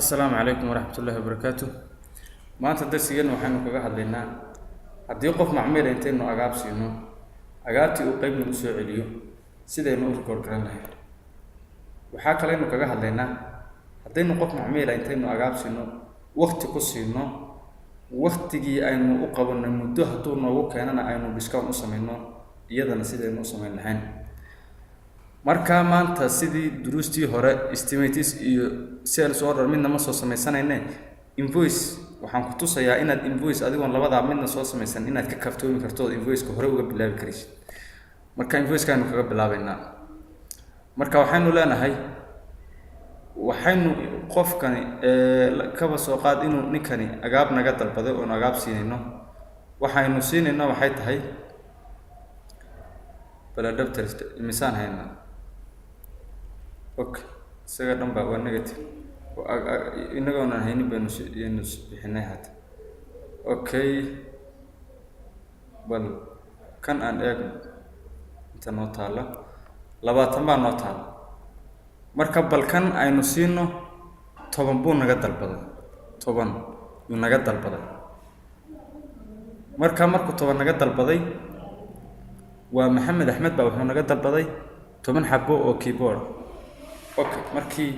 Assalaamu calaykum waraxmatullaahi wabarakaatu. Maanta darsigeena waxaynu kaga hadlaynaa haddii qof macmiila intaynu agaab siino, agaabtii uu qeyb nagu soo celiyo, sidaynu u record garan lahayn. Waxaa kaleynu kaga hadlaynaa haddaynu qof macmiila intaynu agaab siino, wakti ku siino, waktigii aynu u qabanay muddo hadduu noogu keenana aynu discount u samayno, iyadana sidaynu u samayn lahayn. Marka maanta, sidii duruustii hore, estimates iyo sales order midna ma soo samaysanayne, invoice waxaan ku tusayaa inaad invoice adigoon labadaa midna soo samaysan inaad ka kaftoomi karto ood invoiceka hore uga bilaabi karaysid. Marka invoicekaaynu kaga bilaabaynaa. Marka waxaynu leenahay, waxaynu qofkani kaba soo qaad inuu ninkani agaab naga dalbaday oonu agaab siinayno. Waxaynu siinayno waxay tahay baladhabters. Imisaan haynaa? Okay, isaga dhan ba waa negative, inagoonan haynin baynu yaynu bixinay hata. Okay, bal kan aan eegno. Inta noo taalla 20 baa noo taalla. Marka bal kan aynu siino, 10 buu naga dalbaday, 10 yuu naga dalbaday. Marka markuu 10 naga dalbaday, waa Maxamed Axmed baa wuxuu naga dalbaday 10 xabo oo keyboard. Okay, markii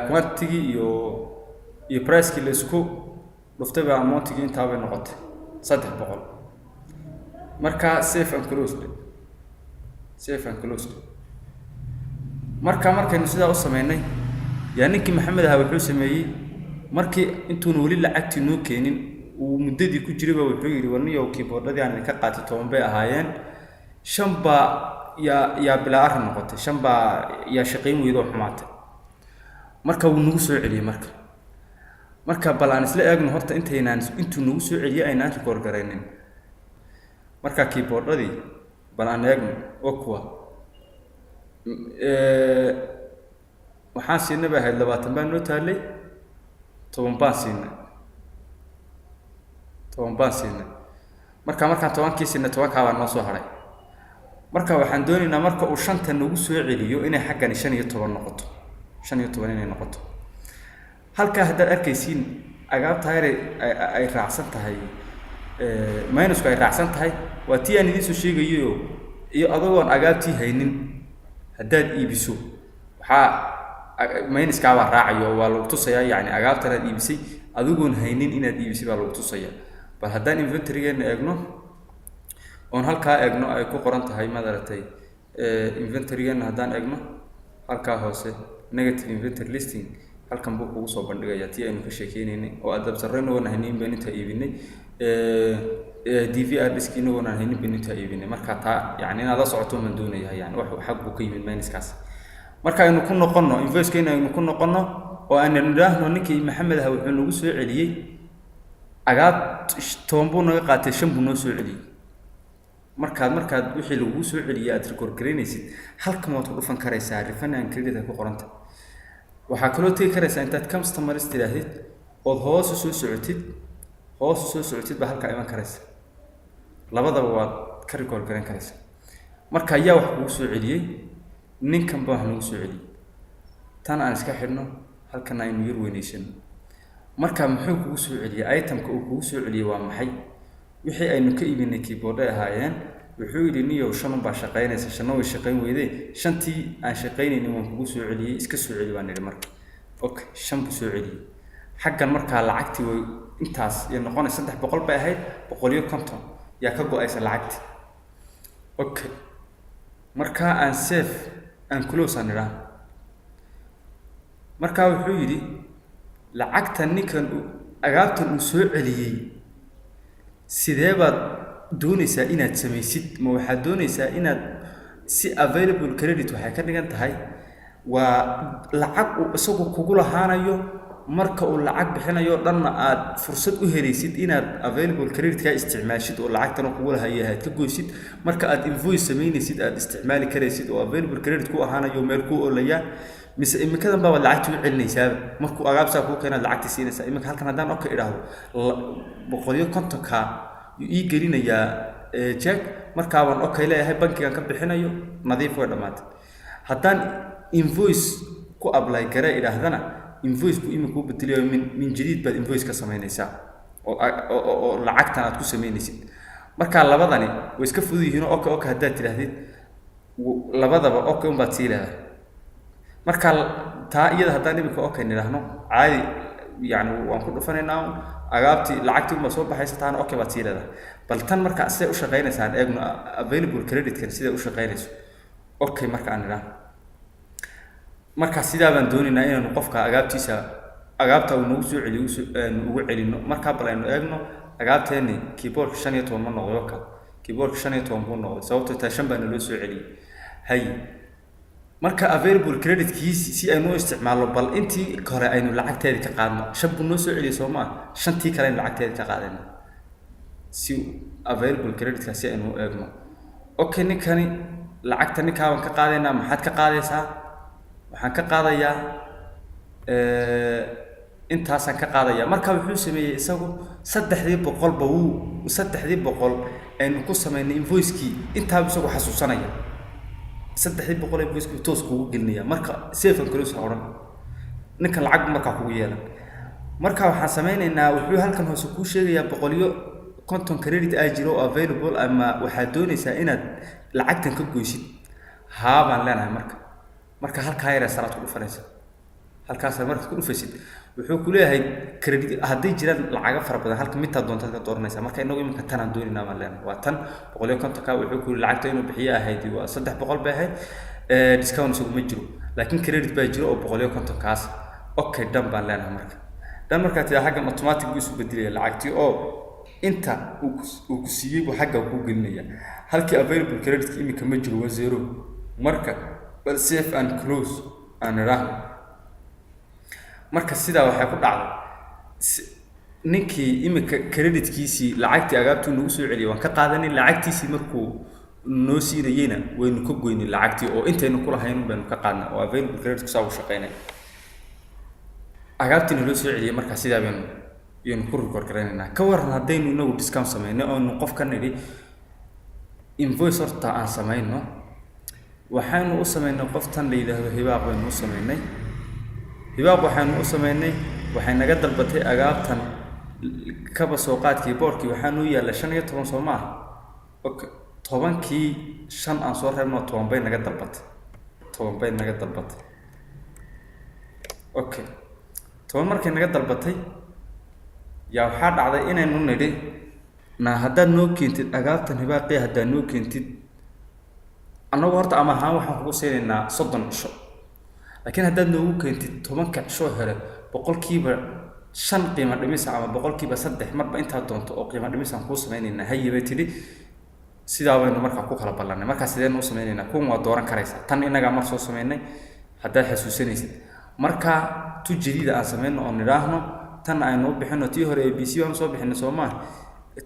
quantity-gii iyo price-kii la isku dhuftay baa amount-igii intaa bay noqotay, 300. Marka save and close, save and close. Marka markaynu sidaa u sameynay, yaa ninkii Maxamed ahaa wuxuu sameeyey, markii intuuna weli lacagtii noo keenin uu muddadii ku jirayba, wuxuu yidhi: "Warniyow, keyboardadii aan idinka qaatay 10 bay ahaayeen, shan baa yaa bilaa arrin noqotay, shan baa yaa shaqayn weydo oo xumaatay." Marka wuu nagu soo celiyey. Marka bal aan isla eegno horta intaynaan, intuu nagu soo celiyey, aynaan record garaynin. Marka keyboardadii bal aan eegno oo kuwa waxaan siinay bay ahayd, 20 baan noo taallay, 10 baan siinay, 10 baan siinay. Marka markaan 10-kii siinay, 10-kaa baa noo soo hadhay. Marka waxaan doonaynaa marka uu shanta nagu soo celiyo inay xaggani 15 noqoto, 15 inay noqoto. Halkaa haddaad arkaysiin agaabta yare ay raacsan tahay, minusku ay raacsan tahay, waa tii aan idiin soo sheegayo. Iyo adagoon agaabtii haynin haddaad iibiso, waxaa minuskaabaa raacayo, waa lagu tusayaa. Yacni agaabtan aad iibisay adigoon haynin inaad iibisay baa lagu tusayaa. Bal haddaan inventorygeena eegno oon halkaa eegno ay ku qoran tahay, maaragtay, inventorygeena haddaan eegno halkaa hoose, negative inventory listing, halkan buu kugu soo bandhigayaa tii aynu ka sheekeynaynay oo adabsarro inagoon haynin baynu intaa iibinay, DVR disk inagoon aan haynin baynu intaa iibinay. Marka taa yani inaad la socoto maan doonayaa, yani wax xag buu ka yimid minuskaas. Marka aynu ku noqonno invoicekeena, aynu ku noqonno oo aynu nidhaahno ninkii Maxamed aha wuxuu nagu soo celiyey agaab, 10 buu naga qaatay, shan buu noo soo celiyey. Markaad wixii lagugu soo celiyey aad record garaynaysid, halkan waad ku dhufan karaysaa, refund and credit ay ku qoranta. Waxaa kaloo tegi karaysaa intaad customers tidhaahdid ood hoos u soo socotid, hoos u soo socotid baa halkaa iman karaysa. Labadaba waad ka record garayn karaysa. Marka ayaa wax kugu soo celiyey? Ninkan baa wax nagu soo celiyey. Tan aan iska xidhno, halkan aynu yar weynaysano. Marka muxuu kugu soo celiyey? Itemka uu kugu soo celiyey waa maxay? Wixii aynu ka iibinay keyboarday ahaayeen. Wuxuu yidhi: "Niyow, shan unbaa shaqaynaysa, shanna way shaqayn weydee, shantii aan shaqaynaynin waan kugu soo celiyey, iska soo celi," baan nidhi. Marka okay, shan buu soo celiyey. Xaggan markaa lacagtii way intaas iyo noqonay, 300 bay ahayd, 150 yaa ka go-aysa lacagti. Okay, markaa aan save and close aan idhaahno. Markaa wuxuu yidhi lacagta ninkan agaabtan uu soo celiyey sidee baad doonaysaa inaad samaysid? Ma waxaad doonaysaa inaad si available credit? Waxay ka dhigan tahay waa lacag uu isagu kugu lahaanayo, marka uu lacag bixinayo dhanna aad fursad u helaysid inaad available credit-kaa isticmaashid oo lacagtana kugu lahaya aad ka goysid. Marka aad invoice samaynaysid aad isticmaali karaysid oo available credit ku ahaanayo meel kuu olayaa, mise imikadan baabaad lacagtii u celinaysaaba, markuu agaabsaa kuu keenaad lacagtii siinaysaa? Iminka halkan haddaan okay idhaahdo, 150-kaa yuu ii gelinayaa check. Markaabaan okay leeyahay, bankigan ka bixinayo, nadiif, way dhammaatay. Haddaan invoice ku apply garee idhaahdana, Invoice buu iminka u bedelayo. Min jadiid baad invoice ka samaynaysaa oo lacagtan aad ku samaynaysid. Marka labadani way iska fudud yihiin oo okay haddaad tidhaahdid, labadaba okay unbaad sii leedahay. Marka taa iyada haddaan iminka okay nidhaahno, caadi yani waan ku dhufanaynaa un, agaabtii lacagtii unbaa soo baxaysa. Taana okay baad sii leedahay. Bal tan marka siday u shaqaynaysa aan eegno, available creditkan siday u shaqaynayso. Okay, marka aan nidhaahno, marka sidaa baan doonaynaa inaanu qofka agaabtiisa, agaabta uu nagu soo celiyo aanu ugu celino. Markaa bal aynu eegno agaabteeni. Keyboardka 15 ma noqday? Waka, keyboardka 15 buu noqday, sababtoo taa shan baa naloo soo celiyey. Hay, marka available creditkiisi si aynu u isticmaalno, bal intii hore aynu lacagteedi ka qaadno. Shan buu noo soo celiyey, soo maa? Shantii kale aynu lacagteedi ka qaadayno si available creditka si aynu u eegno. Okay, ninkani lacagta ninkaa baan ka qaadaynaa. Maxaad ka qaadaysaa? Waxaan ka qaadayaa intaasaan ka qaadaya. Marka wuxuu sameeyey isagu 300-ba wuu, 300 aynu ku samaynay invoicekii intaaba isagu xasuusanaya. 300 invoicekii toos kugu gelinaya. Marka save and close ha odhan, ninkan lacag bu markaa kugu yeelan. Marka waxaan sameynaynaa, wuxuu halkan hoose kuu sheegayaa 150 credit aa jiro oo available, ama waxaad doonaysaa inaad lacagtan ka goysid? Haa baan leenahay. Marka halkaa yaree saraad ku dhufanaysa. Halkaas markaad ku dhufaysid, wuxuu ku leeyahay credit hadday jiraan lacago fara badan, halka midtaa doontaad ka dooranaysa. Marka inagu iminka tanaan doonaynaa baan leenahay, waa tan 150-ka. Wuxuu ku yidhi lacagta inuu bixiyo ahayd waa 300 bay ahayd, discount isagu ma jiro, laakiin credit baa jiro oo 150-kaas. Okay, dhan baan leenahay. Marka dhan markaa tidaa, xaggan automatic buu isu bedelaya lacagtii oo inta uu ku siiyey buu xagga kuu gelinaya. Halkii available creditka iminka ma jiro, waa zero. Marka bal save and close aan idhaahno. Marka sidaa waxay ku dhacday, ninkii iminka creditkiisii, lacagtii agaabtuu nagu soo celiyay waan ka qaadanay. Lacagtiisii markuu noo siinayeyna waynu ka goynay lacagtii oo intaynu kulahayn baynu ka qaadnay, oo available creditku saa u shaqeynaya. Agaabtiina loo soo celiyay, markaa sidaa baynu yaynu ku record garaynaynaa. Ka waran haddaynu inagu discount samaynay oonu qofka nidhi invoice horta aan samayno? Waxaynu u samaynay qoftan la yidhaahdo Hibaaq baynu u samaynay. Hibaaq waxaynu u samaynay, waxay naga dalbatay agaabtan. Kaba soo qaadkii boorkii waxaa noo yaalla 15, soo maaha? Okay, 10-kii shan aan soo reebno, 10 bay naga dalbatay, 10 bay naga dalbatay. Okay, 10 markay naga dalbatay yaa waxaa dhacday inaynu nidhi, na haddaad noo keentid agaabtan, Hibaaqii, haddaad noo keentid, annagu horta ama ahaan waxaan kugu siinaynaa 30 cisho, laakiin haddaad noogu keentid 10-ka cisho hore, 5% qiimo dhimisa ama 3%, marba intaad doonto oo qiimo dhimisaan kuu samaynaynaa. Haye bay tidhi. Sidaa baynu markaa ku kala ballanay. Markaa sideenu u samaynaynaa? Kuwan waa dooran karaysaa. Tan innagaa mar soo samaynay haddaad xasuusanaysid. Marka tu jadiida aan samayno oo nidhaahno tan aynu u bixino, tii hore A B C baan soo bixinay, soo maa?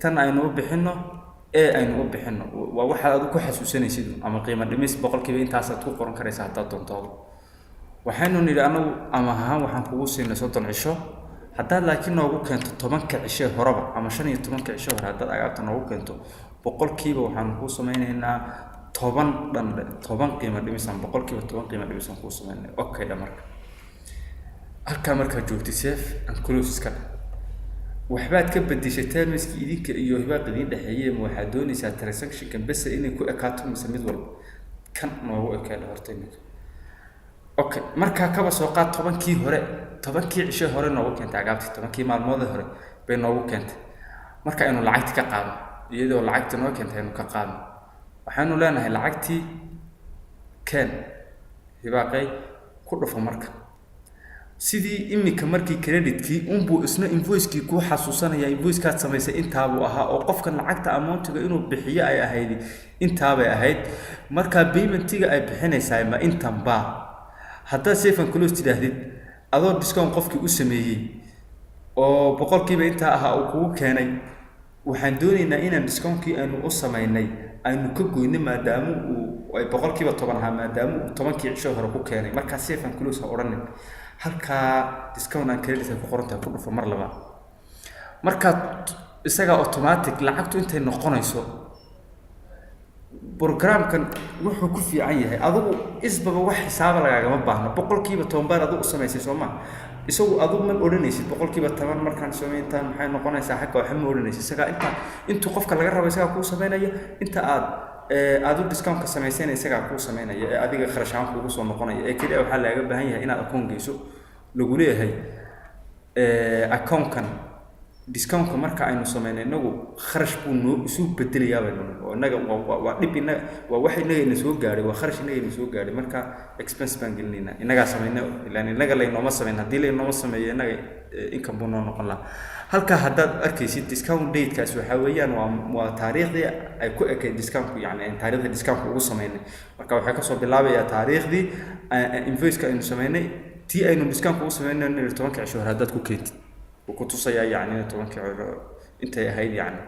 Tan aynu u bixino E aynu u bixino. Waa waxaad adigu ku xasuusanaysid, ama qiimo dhimis boqolkiiba intaasaad ku qoran karaysaa haddaad doonto adigu. Waxaynu nidhi anagu ama ahaan waxaan kugu siinay 30 cisho, haddaad laakiin noogu keento 10-ka cishee horeba ama 15-ka cishe hore, haddaad agaabta noogu keento, boqolkiiba waxaanu kuu samaynaynaa 10 dhan, 10 qiimo dhimisaan, 10% qiimo dhimisaan kuu samaynay. Okay dha. Marka halkaa markaad joogtid, save and close iska dheh. Waxbaad ka bedeshay termskii idinka iyo Hibaaq idiin dhexeeyey, ma waxaad doonaysaa transactionkan bese inay ku ekaato mise mid walba kan noogu ekeedha horta iminka? Okay, markaa kaba soo qaad 10-kii hore, 10-kii cishe hore noogu keentay agaabtii, 10-kii maalmoodii hore bay noogu keentay. Marka aynu lacagti ka qaadno, iyadoo lacagti noo keentay aynu ka qaadno, waxaynu leenahay lacagtii keen, Hibaaqay, ku dhufo. Marka sidii iminka markii creditkii unbuu isna invoicekii kuu xasuusanaya. Invoicekaad samaysay intaabuu ahaa, oo qofkan lacagta amountiga inuu bixiyo ay ahayd intaabay ahayd. Markaa paymentiga ay bixinaysaa ma intan baa? Haddaad save and close tidhaahdid, adoo discount qofkii u sameeyey oo boqolkiiba intaa ahaa uu kugu keenay, waxaan doonaynaa inaan discountkii aynu u samaynay aynu ka goyno, maadaama uu ay 10% ahaa, maadaama uu 10-kii cisho hore ku keenay. Markaa save and close ha odhanin, halkaa discount and credit ay ku qoran tahay ku dhufo mar labaad. Markaad isagaa automatic lacagtu intay noqonayso. Programkan wuxuu ku fiican yahay, adigu isbaba wax xisaaba lagaagama baahno. 10% baad adigu u samaysay, soo ma? Isagu adigu ma odhanaysid 10% markaan samayntaan maxay noqonaysaa xagga, waxa ma odhanaysid. Isagaa inta intuu qofka laga rabo isagaa kuu samaynaya, inta aad u discountka samaysayna isagaa kuu samaynaya, ee adiga kharash ahaan kuugu soo noqonaya. Ee keliya waxaa laaga baahan yahay inaad akoon geyso lagu leeyahay. Akoonkan discountka marka aynu sameynay inagu kharash buu noo isu bedelayaa baynu nidhi, oo inaga waa dhib inaga, waa wax inaga ina soo gaadhay, waa kharash inaga ina soo gaadhay. Marka expense baan gelinaynaa, inagaa samaynay, ilaan inaga laynooma samayn. Haddii laynooma sameeyo inaga, income buu noo noqon lahaa. Halkaa haddaad arkaysid discount datekaas, waxaa weeyaan waa taariikhdii ay ku ekayd discountku, yacni aan taariikhdii discountku ugu sameynay. Marka waxay kasoo bilaabayaa taariikhdii invoiceka aynu sameynay, tii aynu discountku ugu sameynay. Nidhi 10-ka cisho hore haddaad ku keentid, wuu ku tusayaa, yacni in 10-kii hore intay ahayd, yacni.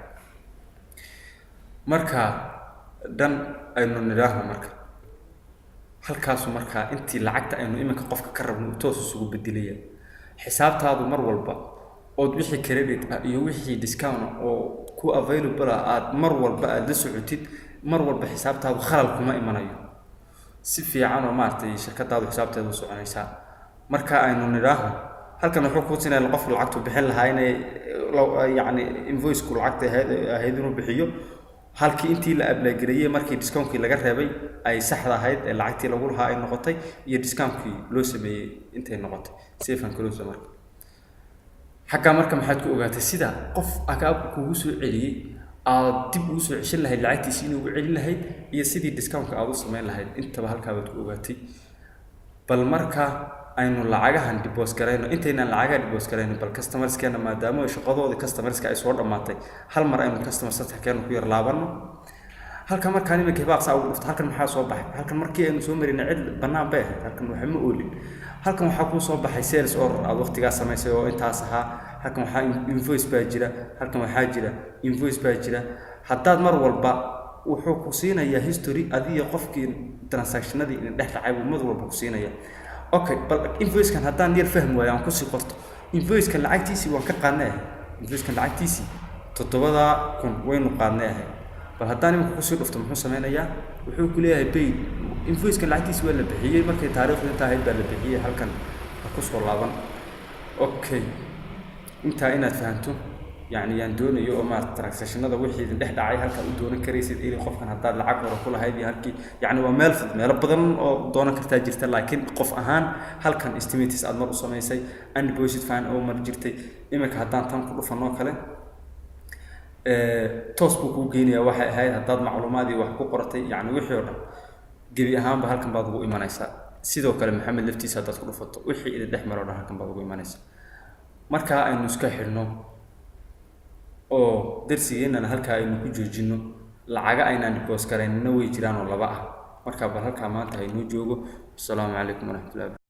Marka dhan aynu nidhaahno, marka halkaasu markaa intii lacagta aynu iminka qofka ka rabno uu toos isugu bedelaya. Xisaabtaadu mar walba ood wixii credit ah iyo wixii discount ah oo ku available ah aad mar walba aad la socotid, mar walba xisaabtaadu khalal kuma imanayo, si fiican oo maaragtay shirkadaadu xisaabteedu u soconaysaa. Marka aynu nidhaahno halkan wuxuu kuu siinaya qofku lacagtu bixin lahaa inay yacni invoiceku lacagta ahayd inuu bixiyo, halkii intii la apply gareeyey markii discountkii laga reebay ay saxda ahayd ee lacagtii lagu lahaa ay noqotay, iyo discountkii loo sameeyey intay noqotay. Save and close. Marka xaggaa marka maxaad ku ogaatay? Sida qof agaabku kugu soo celiyey aad dib ugu soo ceshan lahayd lacagtiisi inuu ugu celin lahayd, iyo sidii discountka aad u samayn lahayd, intaba halkaa baad ku ogaatay. Bal marka aynu lacagahan deposit garayno. Intaynaan lacagaha deposit garayno, bal customerskeena, maadaama shaqadoodii customerska ay soo dhammaatay, hal mar aynu customer centerkeena ku yar laabanno. Halkan markaan iminka Hibaaq saa ugu dhufto, halkan maxaa soo baxay? Halkan markii aynu soo marinay cid bannaan bay ahayd, halkan waxa ma oolin. Halkan waxaa kuu soo baxay sales order aad waqtigaa samaysay oo intaas ahaa. Halkan waxaa invoice baa jira, halkan waxaa jira invoice baa jira. Haddaad mar walba wuxuu ku siinayaa history adiga qofkii transactionadii idin dhex dhacay buu mar walba ku siinaya. Okay, bal invoicekan haddaan yar fahmi waayo aan kusii qorto. Invoicekan lacagtiisii waan ka qaadnay ahay, invoicekan lacagtiisii 7000 waynu qaadnay ahay. Bal haddaan iminka kusii dhufto, muxuu sameynayaa? Wuxuu ku leeyahay paid, invoicekan lacagtiisi waa la bixiyey, markay taariikhdu intaa ahayd baa la bixiyey. Halkan ha kusoo laaban. Okay, intaa inaad fahanto yacni yaan doonayo, oo maarata transactionada wixii idin dhex dhacay halkaad u doonan karaysid, ili qofkan haddaad lacag hore ku lahayd iyo halkii, yacni waa meel fudud, meelo badan oo doonan kartaa jirta, laakiin qof ahaan halkan estimates aad mar u samaysay, undeposit fine oo mar jirtay. Iminka haddaan tan ku dhufanoo kale, toos buu kuu geynayaa. Waxay ahayd haddaad macluumaad iyo wax ku qoratay, yacni wixii oo dhan gebi ahaanba halkan baad ugu imanaysaa. Sidoo kale Maxamed laftiisa haddaad ku dhufato, wixii idin dhex maro dhan halkan baad ugu imanaysaa. Markaa aynu iska xidhno oo darsigeennana halkaa aynu ku joojino. Lacaga aynaan deposit garaynina way jiraan oo laba ah. Marka bal halkaa maanta haynoo joogo. Asalaamu calaykum waraxmatullahi.